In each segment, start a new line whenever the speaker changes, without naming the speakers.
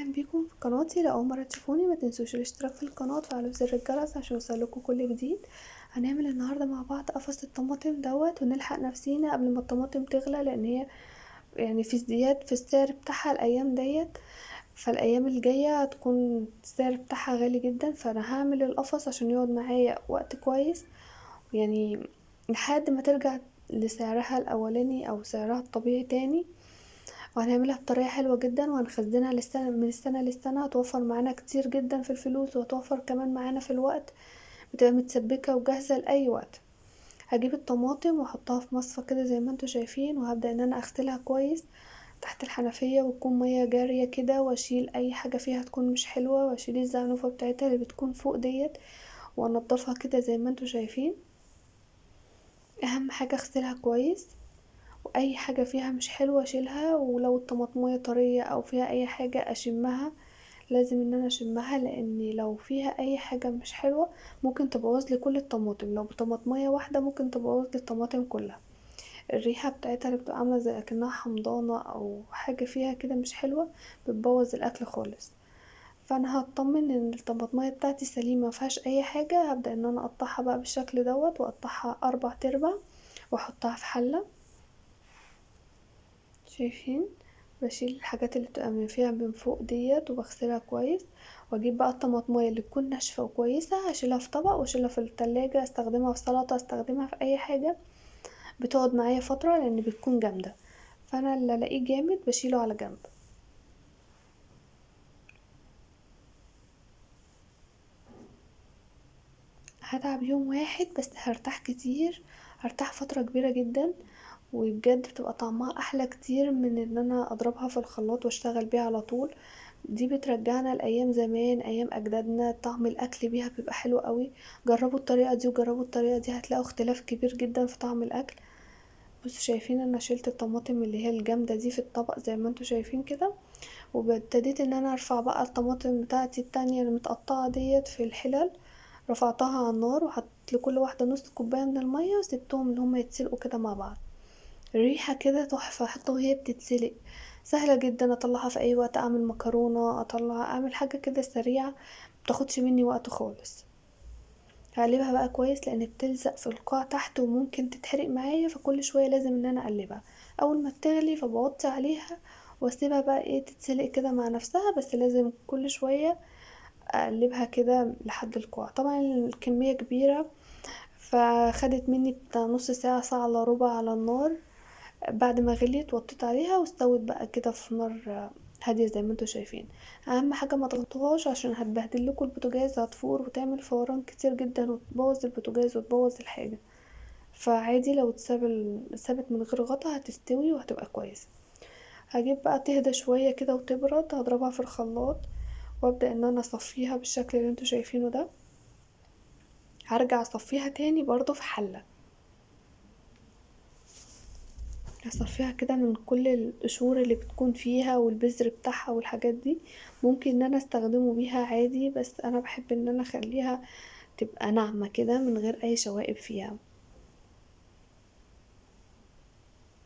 اهلا بيكم في قناتي. لو اول مرة تشوفوني ما تنسوش الاشتراك في القناة وتفعلوا زر الجرس عشان يوصلكوا كل جديد. هنعمل النهارده مع بعض قفص الطماطم دوت ونلحق نفسينا قبل ما الطماطم تغلى، لان هي في ازدياد في السعر بتاعها الايام ديت، فالايام الجاية هتكون السعر بتاعها غالي جدا. فانا هعمل القفص عشان يقعد معايا وقت كويس، لحد ما ترجع لسعرها الاولاني او سعرها الطبيعي تاني. وهنعملها بطريقة حلوة جدا وهنخزنها من السنة للسنة، هتوفر معانا كتير جدا في الفلوس وهتوفر كمان معانا في الوقت، بتبقى متسبكه وجاهزة لاي وقت. هجيب الطماطم واحطها في مصفى كده زي ما انتم شايفين، وهبدا ان انا اغسلها كويس تحت الحنفية وتكون مية جارية كده، واشيل اي حاجة فيها تكون مش حلوة، واشيل الزعنوفه بتاعتها اللي بتكون فوق ديت وانضفها كده زي ما انتم شايفين. اهم حاجة اغسلها كويس، واي حاجة فيها مش حلوة اشيلها، ولو الطماطميه طرية او فيها اي حاجة اشمها، لازم ان انا اشمها لان لو فيها اي حاجة مش حلوة ممكن تبوظ لي كل الطماطم. لو طماطميه واحدة ممكن تبوظ لي الطماطم كلها. الريحة بتاعتها اللي بتبقى عامله زي اكنها حمضانة او حاجة فيها كده مش حلوة بتبوظ الاكل خالص. فانا هطمن ان الطماطميه بتاعتي سليمة ما فيهاش اي حاجة. هبدا ان انا اقطعها بقى بالشكل دوت، واقطعها 4 ارباع واحطها في حله. شايفين بشيل الحاجات اللي بتبقى من فيها من فوق ديت وبغسلها كويس، واجيب بقى الطماطميه اللي تكون ناشفة وكويسة هشيلها في طبق واشيلها في التلاجة، استخدمها في سلطة، استخدمها في اي حاجة بتقعد معايا فترة لان بتكون جامدة. فانا اللي الاقيه جامد بشيله على جنب. هتعب يوم واحد بس هرتاح كتير، هرتاح فترة كبيرة جدا، وبجد بتبقى طعمها احلى كتير من ان انا اضربها في الخلاط واشتغل بيها على طول. دي بترجعنا لايام زمان، ايام اجدادنا، طعم الاكل بيها بيبقى حلو قوي. جربوا الطريقة دي وجربوا الطريقة دي، هتلاقوا اختلاف كبير جدا في طعم الاكل. بصوا شايفين انا شلت الطماطم اللي هي الجامدة دي في الطبق زي ما انتوا شايفين كده، وابتديت ان انا ارفع بقى الطماطم بتاعتي التانية المتقطعة ديت في الحلل، رفعتها على النار وحطيت لكل واحدة نص كوباية من المية وسبتهم ان هم يتسلقوا كده مع بعض. الريحة كده تحفة حتى وهي بتتسلق، سهلة جدا، اطلعها في اي وقت، اعمل مكرونة، اطلع اعمل حاجة كده سريعة متاخدش مني وقت خالص. هقلبها بقى كويس لان بتلزق في القاع تحت وممكن تتحرق معايا، فكل شوية لازم ان انا اقلبها. اول ما بتغلي فبوطي عليها واسيبها بقى تتسلق كده مع نفسها، بس لازم كل شوية اقلبها كده لحد القاع. طبعا الكمية كبيرة فخدت مني بتاع نص ساعة، ساعة الا ربع على النار. بعد ما غليت وطيت عليها واستوت بقى كده في نار هادية زي ما انتوا شايفين. اهم حاجة ما تغطوهاش عشان هتبهدل لكم البوتاجاز، هتفور وتعمل فوران كتير جدا وتبوظ البوتاجاز وتبوظ الحاجة. فعادي لو اتسابت من غير غطا هتستوي وهتبقى كويسة. هجيب بقى تهدى شوية كده وتبرد، هضربها في الخلاط وابدأ ان انا اصفيها بالشكل اللي انتوا شايفينه ده. هرجع اصفيها تاني برضو في حلة، هصفيها كده من كل القشور اللي بتكون فيها والبذر بتاعها والحاجات دي. ممكن ان انا استخدمه بيها عادي، بس انا بحب ان انا اخليها تبقى ناعمة كده من غير اي شوائب فيها.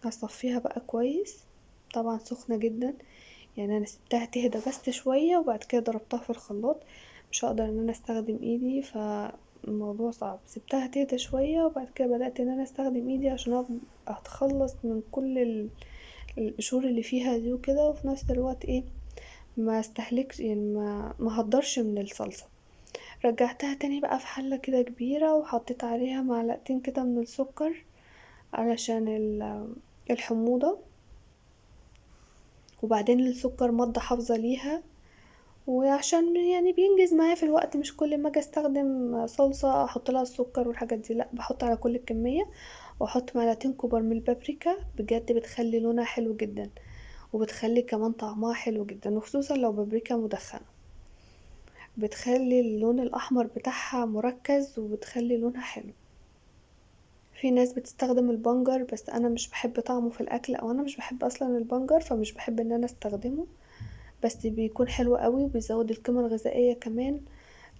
هصفيها بقى كويس، طبعا سخنة جدا، انا سبتها تهدى بس شوية وبعد كده ضربتها في الخلاط، مش هقدر ان انا استخدم ايدي فالموضوع صعب. سبتها تهدى شوية وبعد كده بدأت ان انا استخدم ايدي عشان اتخلص من كل القشور اللي فيها دي وكده، وفي نفس الوقت ما استهلكش، يعني ما هدرش من الصلصة. رجعتها تاني بقى في حلة كده كبيرة وحطيت عليها معلقتين كده من السكر علشان الحموضة، وبعدين السكر مادة حافظة ليها، وعشان بينجز معايا في الوقت، مش كل ما اجي استخدم صلصة احط لها السكر والحاجات دي، لا بحط على كل الكمية. واحط معلقتين كبار من البابريكا، بجد بتخلي لونها حلو جدا وبتخلي كمان طعمها حلو جدا، وخصوصا لو بابريكا مدخنة بتخلي اللون الاحمر بتاعها مركز وبتخلي لونها حلو. في ناس بتستخدم البنجر، بس انا مش بحب طعمه في الاكل، او انا مش بحب اصلا البنجر فمش بحب ان انا استخدمه، بس بيكون حلو قوي وبيزود القيمة الغذائية كمان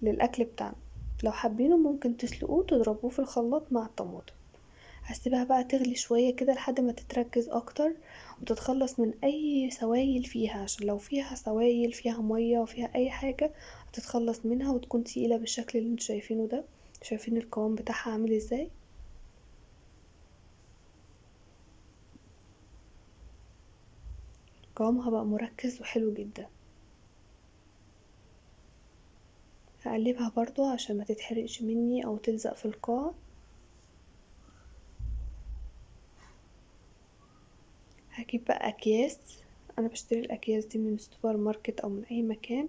للاكل بتاعنا. لو حابينه ممكن تسلقوه وتضربوه في الخلاط مع الطماطم. هسيبها بقى تغلي شوية كده لحد ما تتركز اكتر وتتخلص من اي سوايل فيها، عشان لو فيها سوايل فيها مية وفيها اي حاجة هتتخلص منها وتكون تقيلة بالشكل اللي انتوا شايفينه ده. شايفين القوام بتاعها عامل ازاي؟ قوامها بقى مركز وحلو جدا. هقلبها برضو عشان ما تتحرقش مني او تلزق في القاع. هجيب بقى اكياس، انا بشتري الاكياس دي من السوبر ماركت او من اي مكان،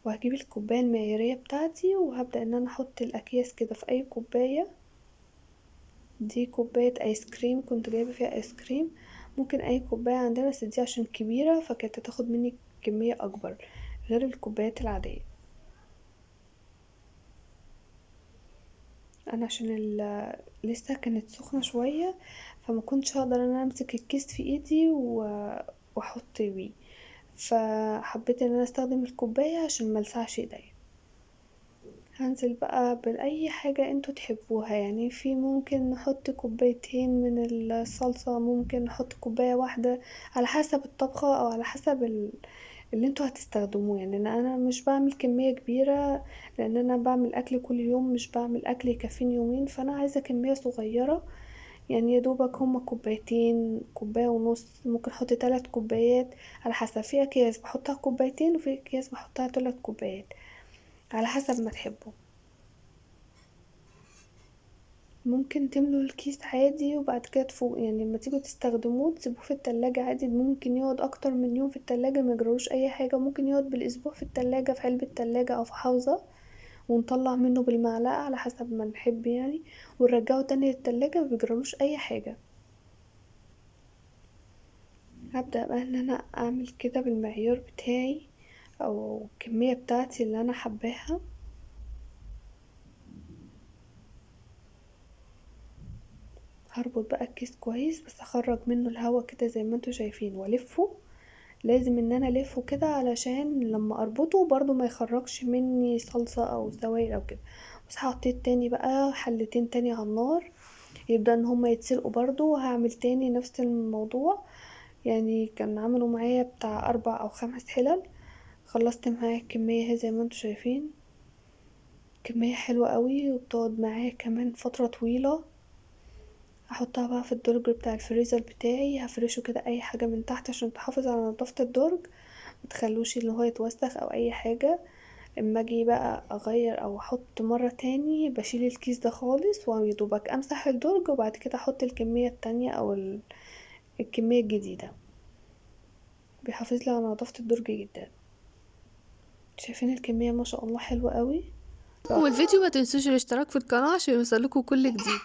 وهجيب الكوباية المعياريه بتاعتي وهبدا ان انا احط الاكياس كده في اي كوباية. دي كوباية ايس كريم كنت جايبه فيها ايس كريم، ممكن اي كوباية عندنا، بس دي عشان كبيرة فكانت هتاخد مني كمية اكبر غير الكوبايات العادية. انا عشان لسه كانت سخنة شوية فما كنتش هقدر ان انا امسك الكيس في ايدي واحط بيه، فحبيت ان انا استخدم الكوباية عشان ما السعش ايديا. هنزل بقى باي حاجة انتوا تحبوها، في ممكن نحط كوبايتين من الصلصه، ممكن نحط كوباية واحدة على حسب الطبخة او على حسب اللي انتوا هتستخدموه. انا مش بعمل كمية كبيرة لان انا بعمل اكل كل يوم، مش بعمل اكل يكفيني يومين، فانا عايزه كمية صغيرة، يا دوبك هما كوبايتين، كوباية ونص، ممكن احط 3 كوبايات على حسب. في اكياس بحطها كوبايتين وفي اكياس بحطها 3 كوبايات على حسب ما تحبوا. ممكن تملوا الكيس عادي وبعد كده تفوق، لما تيجوا تستخدموه تسيبوه في التلاجة عادي، ممكن يقعد اكتر من يوم في التلاجة ما يجرالوش اي حاجة، ممكن يقعد بالاسبوع في التلاجة في علبة تلاجة او في حوزة، ونطلع منه بالمعلقة على حسب ما نحب ونرجعه تاني للتلاجة ما بيجرالوش اي حاجة. هبدأ بقى ان انا اعمل كده بالمعيار بتاعي او الكمية بتاعتي اللي انا حباها. هربط بقى الكيس كويس، بس هخرج منه الهوا كده زي ما انتوا شايفين والفه. لازم ان انا الفه كده علشان لما اربطه برضو ما يخرجش مني صلصة او سوائل او كده. بس حطيت تاني بقى حلتين تاني على النار يبدأ ان هما يتسلقوا برضو، وهعمل تاني نفس الموضوع. كان عملوا معايا بتاع 4 او 5 حلل، خلصت معايا الكمية اهي زي ما انتوا شايفين، كمية حلوة قوي وبتقعد معايا كمان فترة طويلة. هحطها بقى في الدرج بتاع الفريزر بتاعي، هفرشه كده اي حاجة من تحت عشان تحافظ على نظافة الدرج، متخلوش اللي هو يتوسخ او اي حاجة. اما اجي بقى اغير او احط مرة تاني بشيل الكيس ده خالص ويدوبك امسح الدرج، وبعد كده احط الكمية التانية او الكمية الجديدة. بيحافظ لي على نظافة الدرج جدا. شايفين الكمية ما شاء الله حلوة قوي.
والفيديو ما تنسوش الاشتراك في القناة عشان يوصلكوا كل جديد.